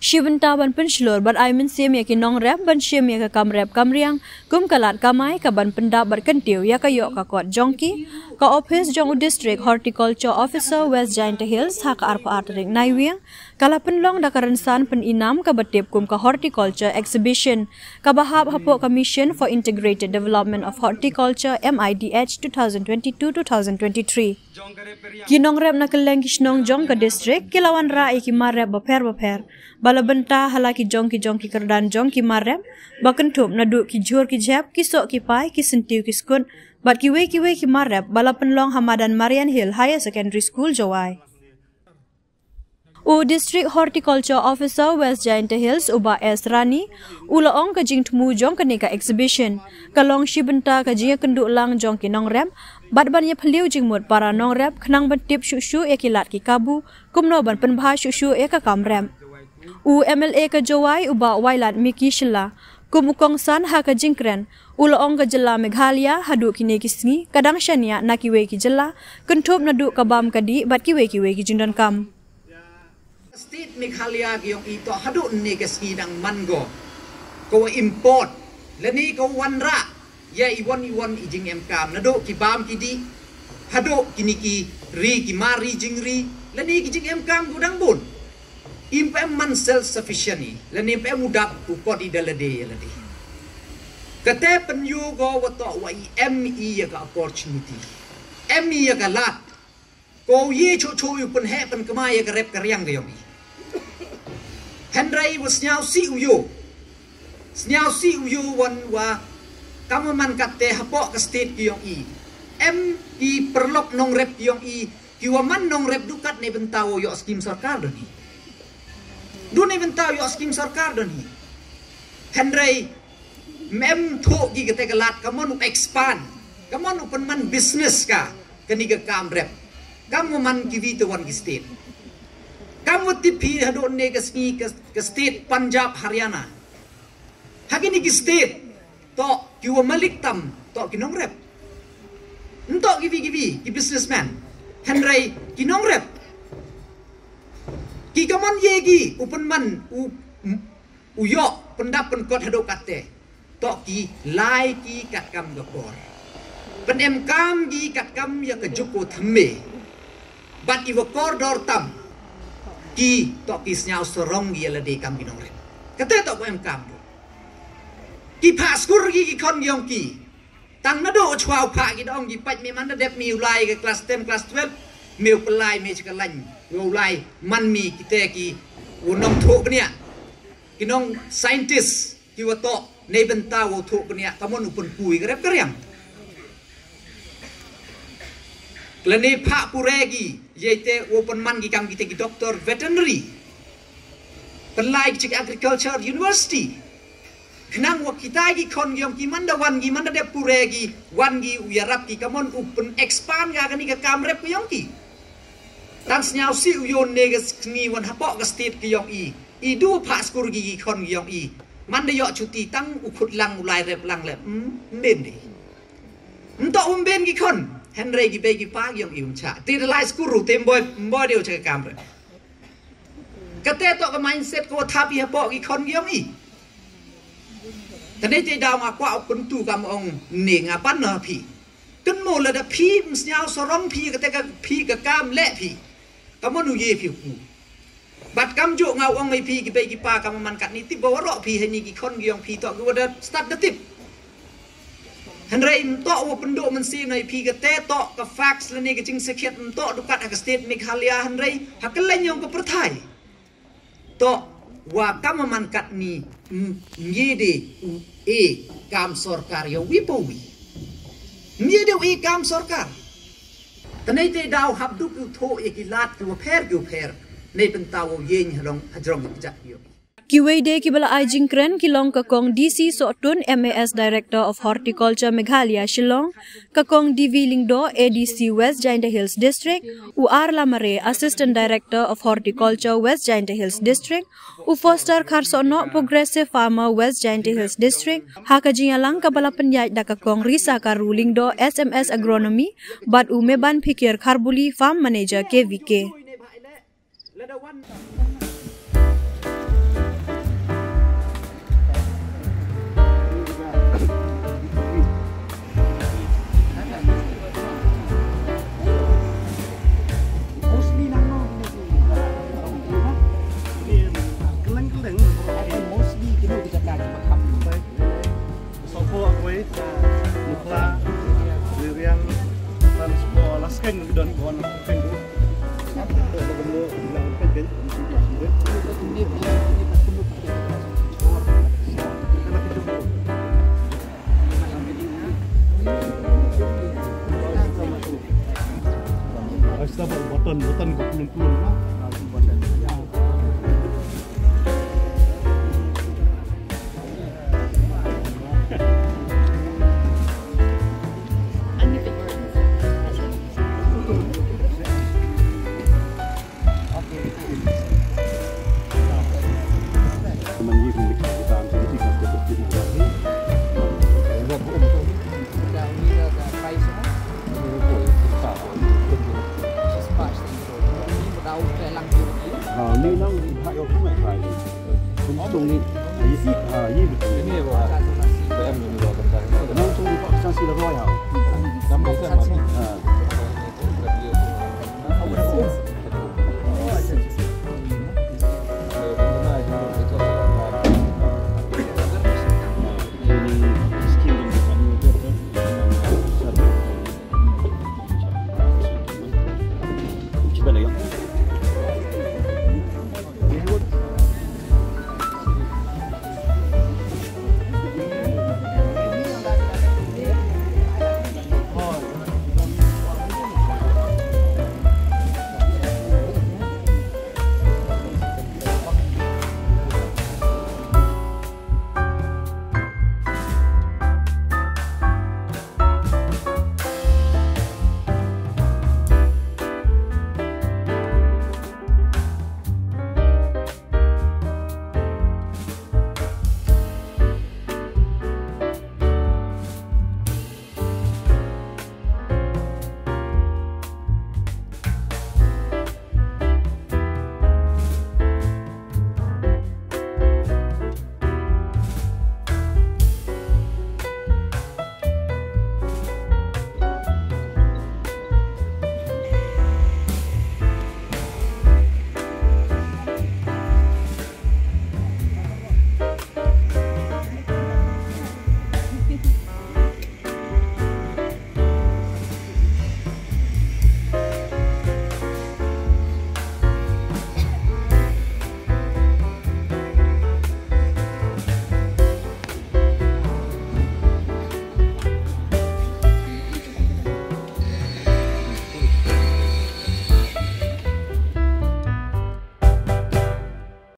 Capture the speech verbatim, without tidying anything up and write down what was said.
Shi bynta ban pynshlur bad ai mynsiem ïa ki nongrep ban shim ïa ka kam rep kam riang kum ka lad kamai kaban pyndap bad kyntiew ïa ka ïoh ka kot jong ki, ka ophis jong u District Horticulture Officer West Jaintia Hills ha ka arphew ar tarik Naiwieng ka la pynlong da ka rynsan pyninam kaba tip kum ka Horticulture Exhibition kaba hap hapoh ka Mission for Integrated Development of Horticulture, M I D H, two thousand twenty-two two thousand twenty-three. Ki nongrep na kylleng ki shnong jong ka district ki la wanrah ïa ki mar rep bapher bapher ba la bynta ha la ki jong ki jong ki kyrdan jong ki mar rep ba kynthup naduh ki jhur ki jhep, ki soh ki pai, ki syntiew ki skut bad kiwei kiwei ki mar rep ba la pynlong ha madan Marian Hill Higher Secondary School, Jowai. U District Horticulture Officer West Jaintia Hills, u Bah S Rani, u la ong ka jingthmu jong kane ka exhibition ka long shi bynta ka jingïakynduh lang jong ki nongrep bad ban ïaphylliew jingmut para nongrep khnang ban tip shuh shuh ïa ki lad ki kabu kumno ban pynbha shuh shuh ïa ka kam rep. U M L A ka Jowai, u Bah Wailadmiki Shylla, kum u kongsan ha ka jingkren, u la ong ka jylla Meghalaya haduh kine ki sngi ka dang shaniah na kiwei ki jylla kynthup naduh ka bam ka dih bad kiwei kiwei ki jingdonkam. State Meghalaya ka jong i toh haduh ne ka sngi dang man go ka wa import lane ka wa wanrah ïa i wan i wan i jingemkam naduh ki bam ki dih haduh kine ki ri, ki mar ri jingri lane ki jingemkam ko dang bun. Im pa em man self sufficient i lane im pa em u dap u kot i da lade ïa lade. Kata pynïoh ko wa toh wa i em i ïa ka opportunity, em i ïa ka lad. Ko u ïe chuh chuh u pynheh pynkmai ïa ka rep ka riang ka jong i. Hynrei wa sniaw sih u ïoh, sniaw sih u ïoh wan wa kam wa man katte hapoh ka state ka jong i em ki paralok nongrep ka jong i ki wa man nongrep duh kat ne bynta wa ïoh skim sorkar don hi. Duh ne bynta wa ïoh skim sorkar don hi. Hynrei mem thuh ki kata ka lad ka mon u expand, ka mon u pynman business ka kani ka kam rep. Kam wa man ki wi te wan ki state. Kam wa tip hi haduh ne ka sngi ka, ka state Punjab, Haryana. Ha kini ki state toh ki wa malik tam toh ki nongrep. Ntoh ki wi ki wi ki businessman. Hynrei ki nongrep ki ka mon ïe ki u pynman u u ïoh pyndap pynkot haduh katte. Toh ki lai ki katkam ka por. Pynemkam ki katkam ïa ka juk u thymme. Bad i wa kordor tam ki toh ki sniaw sarong ki ïa lade kam ki nongrep. Kate toh ko emkam du. Ki phah skur ki ki khon ki ong ki. Tang naduh u chwa u phah ki dong ki pait me man da dep me u lai ka class ten, class twelve, me u pynlai me chaka lain, me u lai man me kite ki u nongthoh bniah, ki nong scientist, ki wa toh ne bynta wa u thoh bniah ka mon u pynpui ka rep ka riang. Lane phah pure ki ïa ite wa u pynman ki kam kite ki doctor veterinary, pynlai ki chik agriculture university. Khnang wa kita ki khon ki ong ki man da wan ki man da dep pure ki wan ki u ïarap ki ka mon u pyn expand ka kani ka kam rep ki ong ki. Tan sniaw si u ïoh ne ka sngi wan hapoh ka state ki ong i. I du phah skur ki ki khon ki ong i. Man da ïoh chuti tang u khut lang u lai rep lang le. Hmm, mben de. Ntoh um ben ki khon. Hynrei ki bei ki pa ki ong i um cha. Te da lai skur u te mboi, mboi de u cha ka kam rep. Kate toh ka mindset ko thap i hapoh ki khon ki ong i. Tane te daw nga kwah u kyntu kam ong ne nga pan na phi. Kynmo lada phi msniaw sarong phi kate ka phi ka kam leh phi. Ka mon u ye phi u ku. Bad kam ju nga ong i phi ki bei ki pa kam man kat ni tip ba waroh phi hani ki khon ki ong phi toh ki wada start da tip. Hynrei ntoh wa pynduh mynsiem na i phi kate toh ka facts lane ka jingsakhiat ntoh dukat ha ka state Meghalaya hynrei ha ka leng yong ka pyrthai. Toh wa kam man kat ni mye de u e kam sorkar ïa wi pa wi. Mye de u e kam sorkar. Tane te daw hap duk u thoh ïa ki lad ki wa pher ki wa pher. Nei pynta wa yeng halong hajrong ki jat ki ïa wi. Kiwei de kiba la ai jingkren ki long ka kong D C Sohtun, M A S Director of Horticulture Meghalaya Shillong, ka kong D V Lyngdoh, A D C West Jaintia Hills District, u R Lamare, Assistant Director of Horticulture West Jaintia Hills District, u Foster Kharsohnoh, Progressive Farmer West Jaintia Hills District, ha ka jingïalang kaba la pynïaid da ka kong Risa Karu Lyngdoh, S M S Agronomy, bad u Meban Phikir Kharbuli, Farm Manager K V K. Ha, yo, kumne, ha, ye. Kum tong ni, ha, ye, ha, ye, betul. Ini ya, Bang. B M ini, Bang, bentar. Kenapa tong ni paksa sila roy, ha? Nama saya, Bang? Ha.